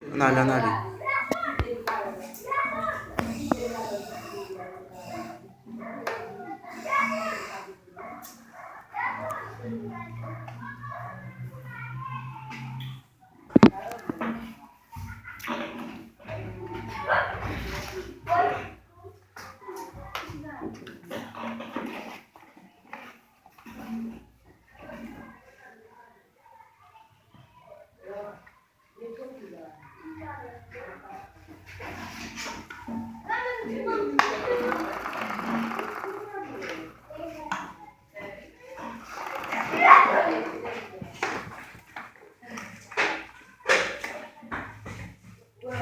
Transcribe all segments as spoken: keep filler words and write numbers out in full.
Ann ale, ann ale.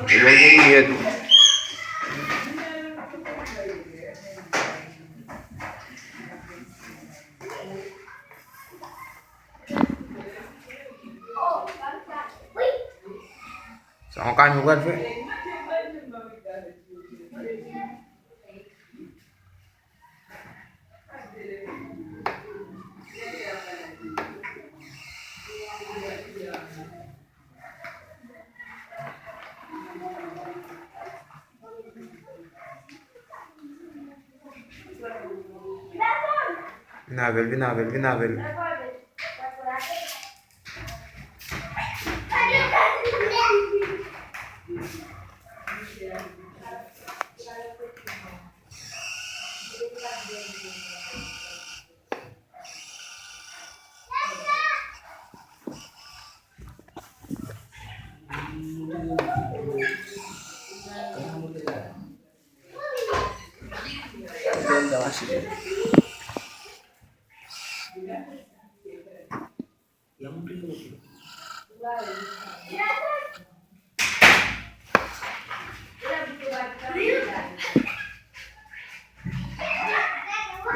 Yo gen limyè tou. Sa yon kamyon pral fè. Vin avè l, vin avè l, vin avè l.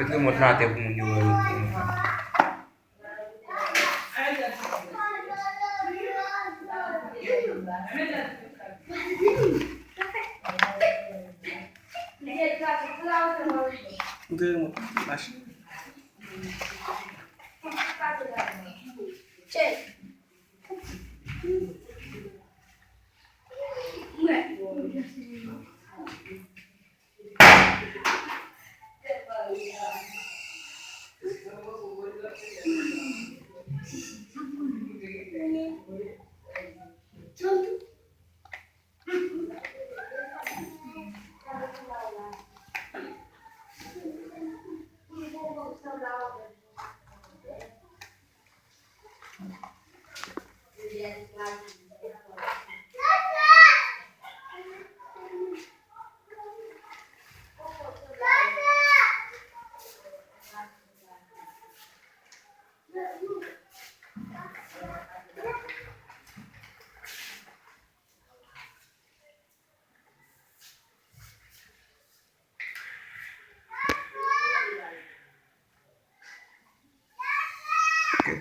Met remòt la atè pou moun yo wè remòt la. Montre remòt machin.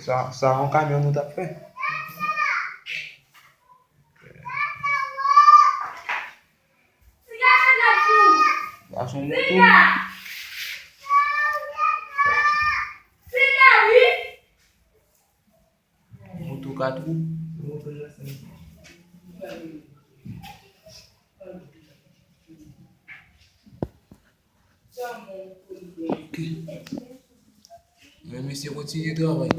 Sa, sa yon kamyon nou t ap fè. Sa se yon moto. Moto kat wou. Ok. Men mesye, kontinye travay.